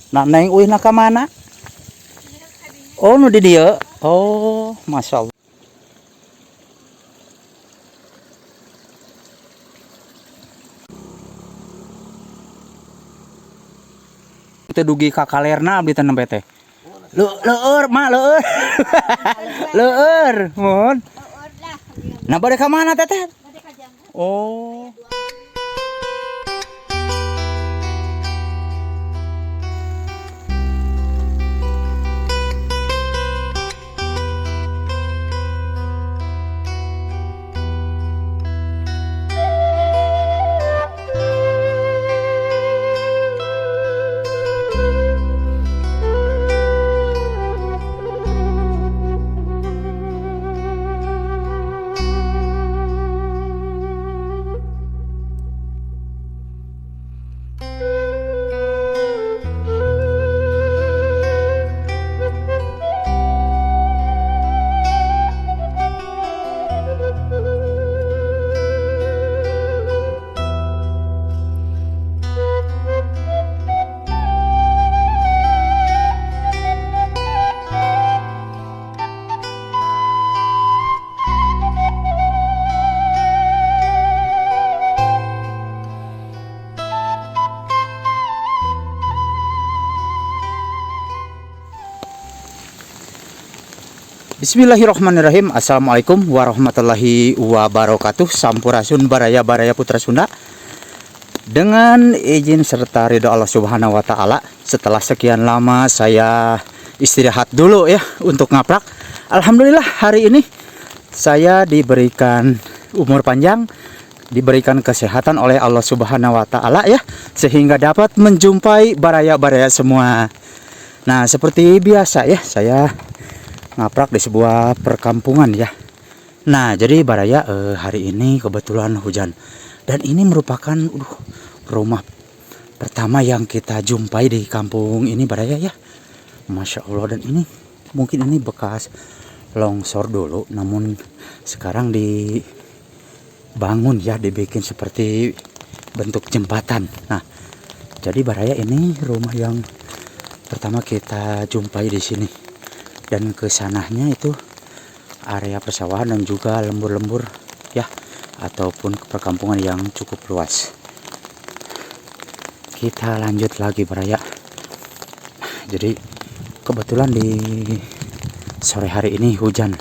Nah, neng uihna ka mana? Oh, nu di dieu. Oh, Masya Allah. Teu dugi ka kalerna abdi teh nembe teh. Leueur mak leueur. Leueur, mun. Nah, bade ka mana teteh? Oh. Bismillahirrahmanirrahim. Assalamualaikum warahmatullahi wabarakatuh. Sampurasun baraya-baraya putra Sunda. Dengan izin serta ridho Allah Subhanahu wa taala, setelah sekian lama saya istirahat dulu ya untuk ngaprak. Alhamdulillah hari ini saya diberikan umur panjang, diberikan kesehatan oleh Allah Subhanahu wa taala ya, sehingga dapat menjumpai baraya-baraya semua. Nah, seperti biasa ya, saya ngaprak di sebuah perkampungan ya. Nah, jadi baraya hari ini kebetulan hujan. Dan ini merupakan rumah pertama yang kita jumpai di kampung ini baraya ya. Masya Allah, dan ini mungkin ini bekas longsor dulu, namun sekarang dibangun ya, dibikin seperti bentuk jembatan. Nah, jadi baraya ini rumah yang pertama kita jumpai di sini. Dan kesananya itu area persawahan dan juga lembur-lembur ya, ataupun perkampungan yang cukup luas. Kita lanjut lagi baraya. Jadi kebetulan di sore hari ini hujan.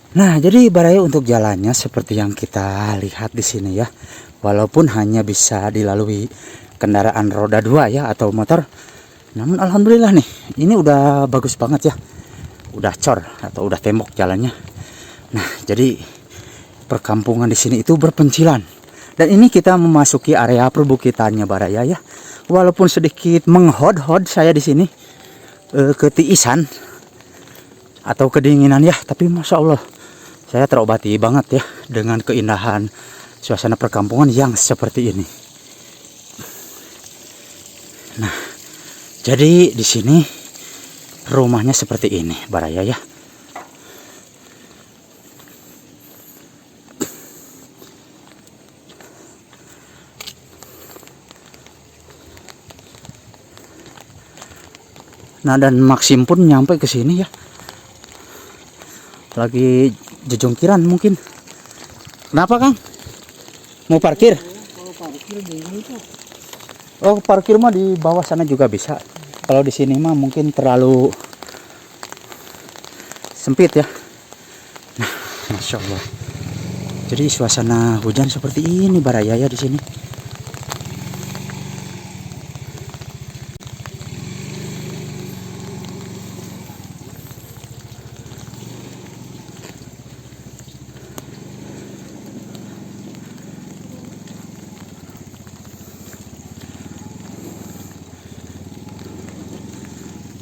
Nah, jadi baraya untuk jalannya seperti yang kita lihat di sini ya. Walaupun hanya bisa dilalui kendaraan roda 2 ya atau motor, namun alhamdulillah nih, ini udah bagus banget ya. Udah cor atau udah tembok jalannya. Nah, jadi perkampungan di sini itu berpencilan. Dan ini kita memasuki area perbukitannya baraya ya. Walaupun sedikit menghod-hod saya di sini ketiisan atau kedinginan ya, tapi masya Allah saya terobati banget ya dengan keindahan suasana perkampungan yang seperti ini. Nah, jadi di sini rumahnya seperti ini baraya ya. Nah, dan Maxim pun nyampe ke sini ya. Lagi jejongkiran mungkin. Kenapa Kang? Mau parkir? Kalau parkir bingung tuh. Oh, parkir mah di bawah sana juga bisa. Kalau di sini mah mungkin terlalu sempit ya. Nah, masya Allah. Jadi suasana hujan seperti ini baraya ya di sini.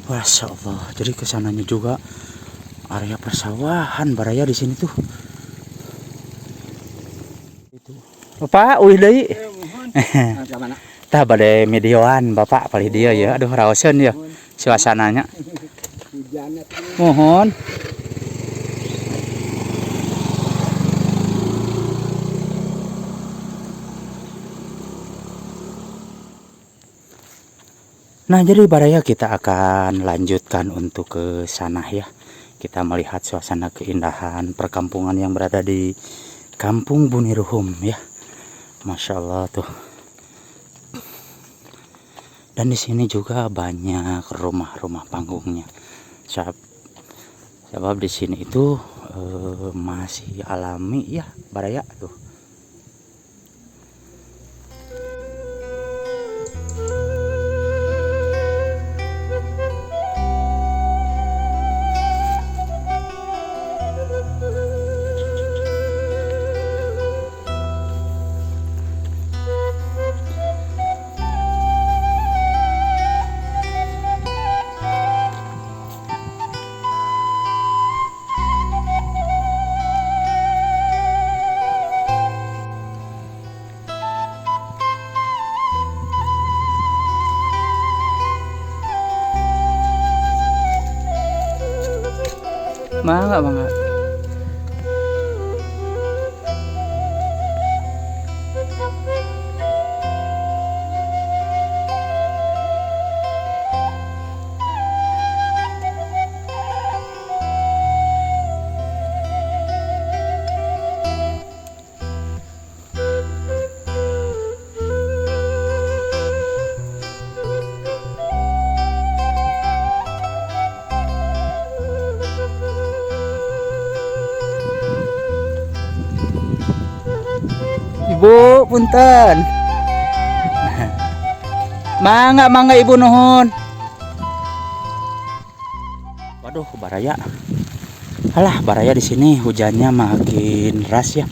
Masya Allah. Jadi kesananya juga area persawahan baraya di sini tuh. Itu. Bapak, uih deui. Tah bade videoan Bapak palih dieu ya. Aduh raoseun ya suasananya. Mohon. Nah, jadi baraya kita akan lanjutkan untuk ke sana ya. Kita melihat suasana keindahan perkampungan yang berada di Kampung Buniruhum ya. Masya Allah tuh. Dan di sini juga banyak rumah-rumah panggungnya. Sebab di sini itu masih alami ya, baraya tuh. Mangga, mangga. Ibu, punten. Mangga, mangga Ibu nuhun. Waduh, baraya. Alah, baraya di sini hujannya makin deras ya.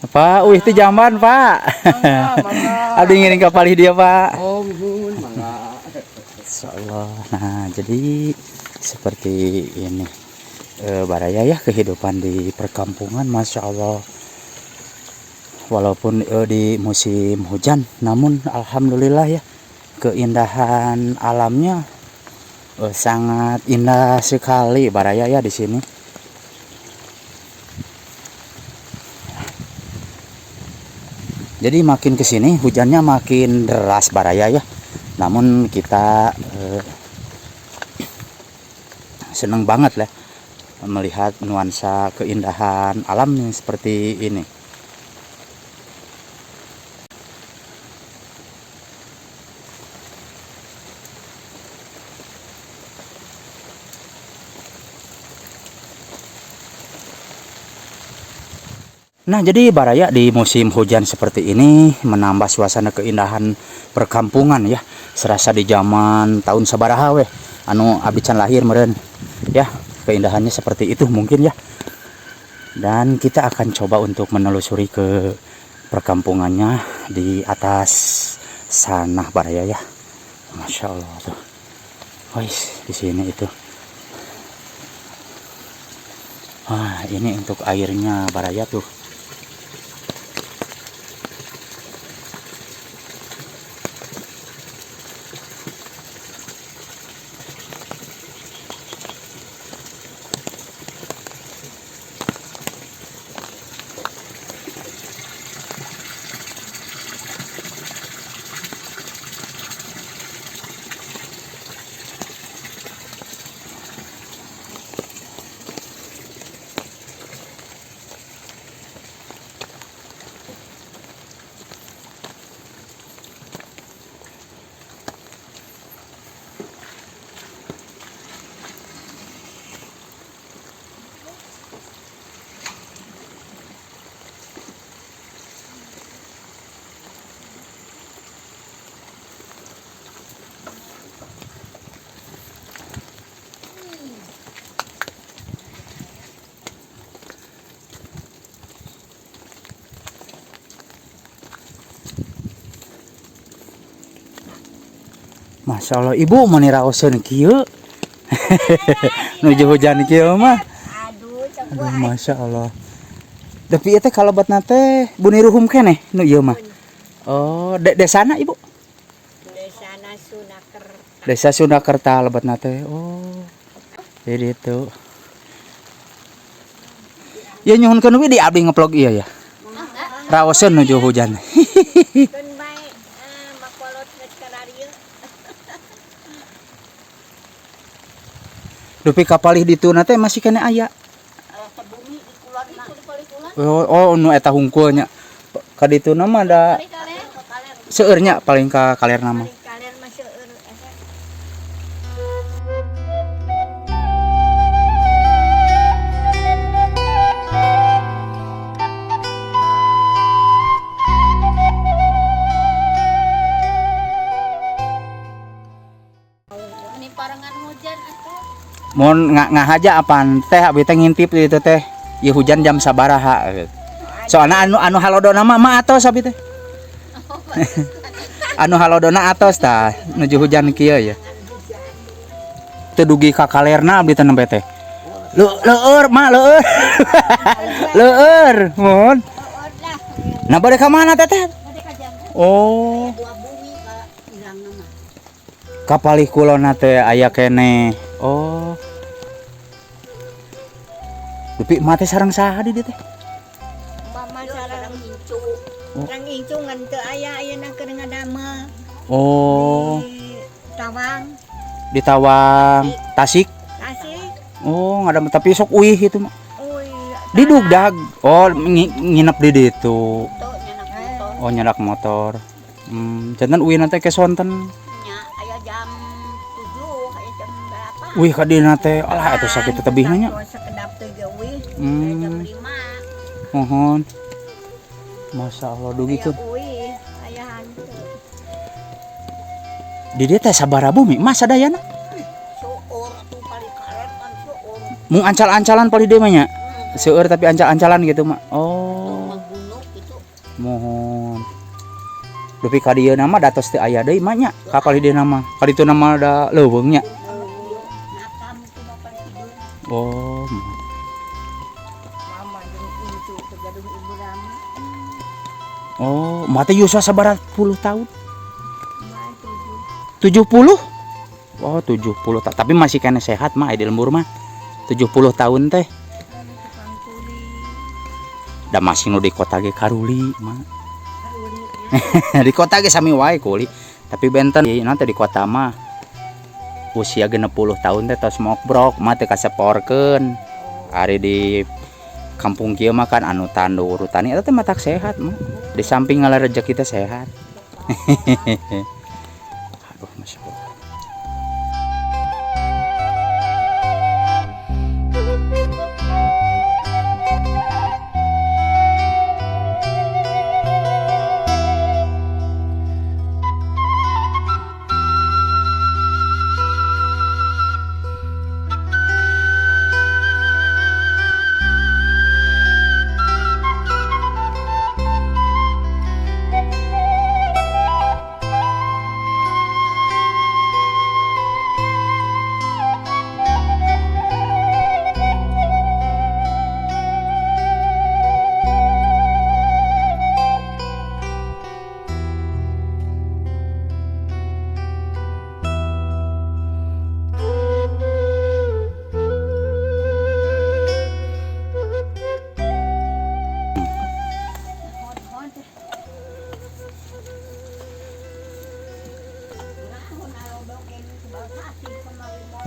Pak, wih itu jamban Pak. Abdi ngiring ka palih dia Pak. Oh, nuhun, mangga. Insyaallah. Nah, jadi seperti ini baraya ya kehidupan di perkampungan, Masya Allah. Walaupun di musim hujan, namun alhamdulillah ya keindahan alamnya sangat indah sekali baraya ya di sini. Jadi makin kesini hujannya makin deras baraya ya. Namun kita seneng banget lah melihat nuansa keindahan alamnya seperti ini. Nah, jadi baraya, di musim hujan seperti ini menambah suasana keindahan perkampungan ya. Serasa di zaman tahun sabaraha weh anu abdi can lahir meren ya. Keindahannya seperti itu mungkin ya. Dan kita akan coba untuk menelusuri ke perkampungannya di atas sana, baraya ya. Masya Allah tuh. Wis, di sini itu. Wah, ini untuk airnya, baraya, tuh. Masya Allah, ibu mani raoseun kieu. Nuju hujan kieu mah. Aduh, Aduh, Masya Allah. Tapi itu kalau buat teh buni ruhum keneh nu ieu mah. Oh, desana, Ibu? Desana Sunakerta. Desa Sundakerta lebetna teh. Oh. Jadi itu. Ya, nyuhunkeun we di abdi ngevlog ieu ya. Raoseun nuju hujan. Keun bae makolot geus kararieu. Dupi kapalih dituna teh masih keneh aya. Bumi di kulon mah. Oh, oh, nu eta hungkul nya. Ka dituna mah da seueur nya, paling ka kalerna mah. Paling kaler mah seueur eta. Ini parengan hujan atuh. Mun ngahaja apaan teh, abdi teh ngintip di itu teh. Ieu hujan jam sabaraha gitu. Soalna anu anu halodona mah mah atos abdi teh. Anu halodona atos tah nuju hujan kieu ya. Teu dugi ka kalerna abdi teh nembe teh. Leueur mah, leueur. Leueur, mun. Lah. Nah, bade ka mana, Teteh? Bade ka jambu. Oh, Dua bumi ka irangna mah. Kapalih kulona teh aya keneh. Oh. Dupi mah teh sareng saha di dieu teh? Mama sareng incu. Oh. Sareng incu ngan teu aya ayeuna keur ngadamel. Oh, Di Tawang, di Tawang, Tasik. Tasik. Oh, ngadamel tapi sok uih itu mah. Uy. Di Dugdag. Oh, nginep di ditu. Tuh nyanak motor. Oh, nyedak motor. Janten uih nanti ke sonten. Nya aya jam 7, aya jam berapa? Wih, ka dieu teh. Alah, atuh sakitu tebihna nya. Sekedap teh ge uih. Aya jam 5. Mohon. Masya Allah, dugi Aya keun. uih, aya hantu. Di dieu teh sabaraha bumi mah sadayana? Seueur atuh, paling kaler kan seueur. Mung ancal-ancalan paling dieu mah nya. Seueur tapi ancal-ancalan gitu mah. Oh, Mah gunung gitu. Mohon. Dupi ka dieu mah datos teu aya deui mah nya. Ka palih dieu mah. Ka ditu mah da leuweung nya. Nakam itu mah paling tidur. Oh. Mama jeung incu teh gaduh ibu rama. Oh, mah teh yuswa sabaraha puluh tahun? Mah 7. 70? Oh, 70. Tapi masih keneh sehat mah di lembur mah. 70 tahun teh. Tukang kuli. Da masih nu di kota ge karuli mah. Karuli. Di kota ge sami wae kuli. Tapi benten nanti di kota mah usia 60 tahun teh tos mokbrok mah teu kaseporkeun. Ari di kampung kieu mah kan anu tandur tani eta teh matak sehat mah. Di samping ngalah rezeki teh sehat. Aduh, Masya Allah.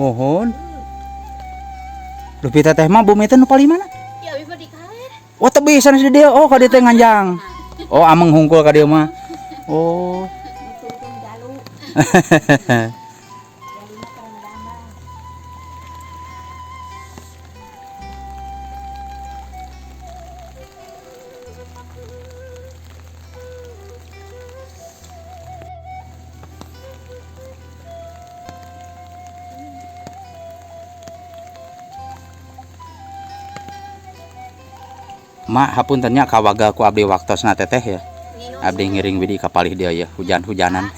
Mohon. Dupi teteh mah bumi teh nu palih mana? Ya abi mah di kaler. Oh, tebih sanes di dieu. Oh, ka dieu teh nganjang. Oh, ameng hungkul ka dieu mah. Oh. Nuturkeun jalu. Jaluna keur ngadamel. Mak, hapunten nya kawaga ku abdi waktosna teteh ya. Abdi ngiring Widi ka palih dieu ya, hujan-hujanan.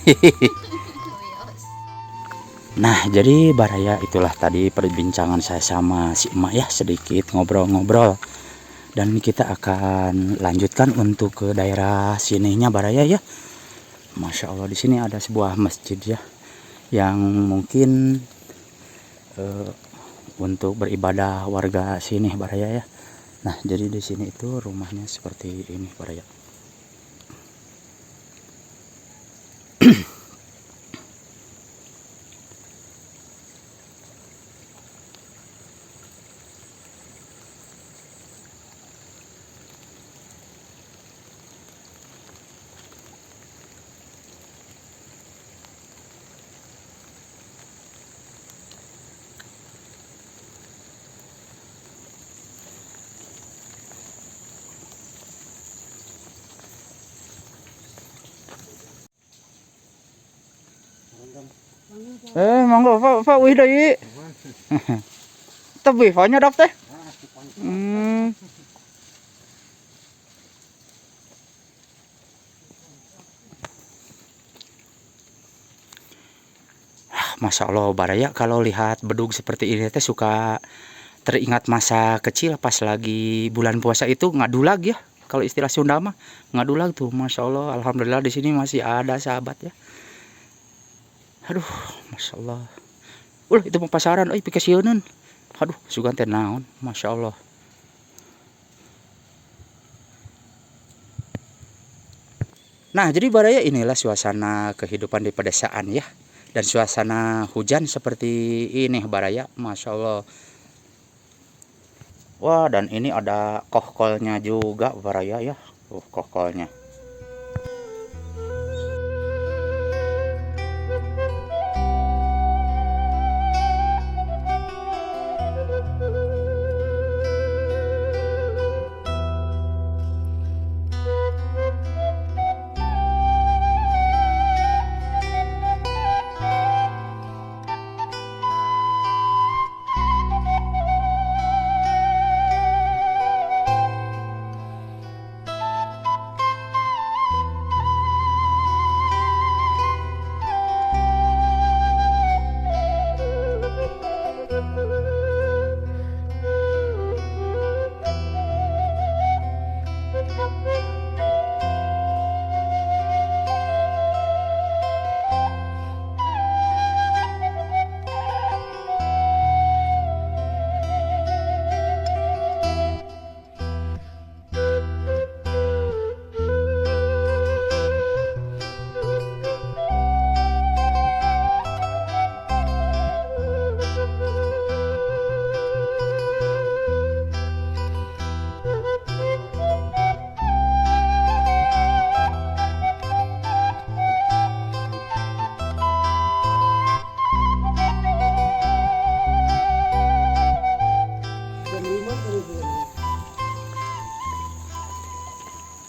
Nah, jadi baraya itulah tadi perbincangan saya sama si emak ya, sedikit ngobrol-ngobrol. Dan kita akan lanjutkan untuk ke daerah sininya baraya ya. Masya Allah, di sini ada sebuah masjid ya, yang mungkin untuk beribadah warga sini baraya ya. Nah, jadi di sini itu rumahnya seperti ini baraya. Mangga Pak, Pak wih deui. Tebih Pak nyadap teh. Masya Allah baraya, kalau lihat bedug seperti ini teh suka teringat masa kecil pas lagi bulan puasa itu ngadulag ya. Kalau istilah Sunda mah ngadulag tuh, Masya Allah. Alhamdulillah di sini masih ada sahabat ya. Aduh, Masya Allah. Itu mah pasaran, euy pikasieuneun. Aduh, sugan teh naon, Masya Allah. Nah, jadi baraya inilah suasana kehidupan di pedesaan ya. Dan suasana hujan seperti ini baraya, Masya Allah. Wah, dan ini ada kohkolnya juga baraya ya. Kohkolnya.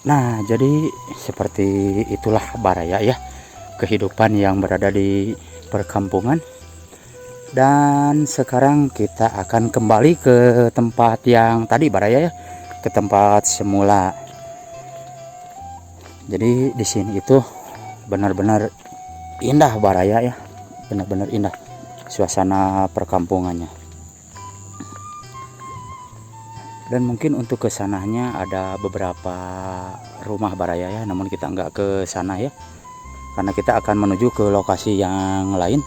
Nah, jadi seperti itulah baraya ya, kehidupan yang berada di perkampungan. Dan sekarang kita akan kembali ke tempat yang tadi baraya ya, ke tempat semula. Jadi di sini itu benar-benar indah baraya ya, benar-benar indah suasana perkampungannya. Dan mungkin untuk kesananya ada beberapa rumah baraya ya, namun kita nggak ke sana ya, karena kita akan menuju ke lokasi yang lain.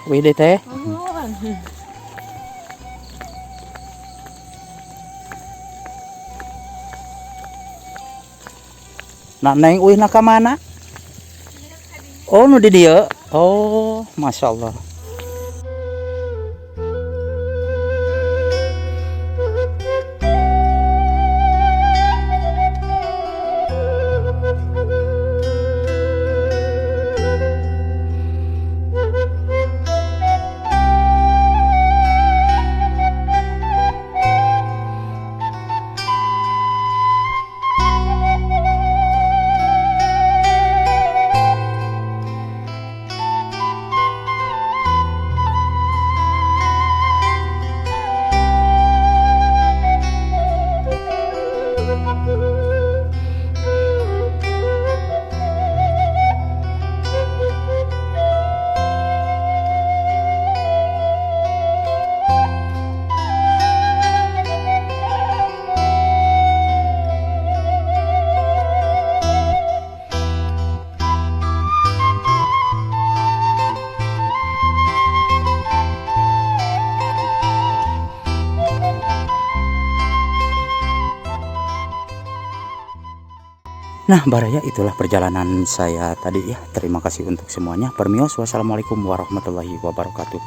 Wih deh teh. Nuhun. Nah, neng uih ka mana? Oh, nu di dieu. Oh, masya Allah. Nah, Baraya, itulah perjalanan saya tadi ya. Terima kasih untuk semuanya. Permios, wassalamualaikum warahmatullahi wabarakatuh.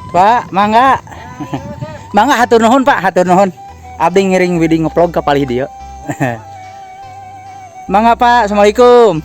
Pak, mangga. Mangga, hatur nuhun, Pak, hatur nuhun. Abdi ngiring widi ngevlog ka palih dieu. Mangga, Pak, assalamualaikum.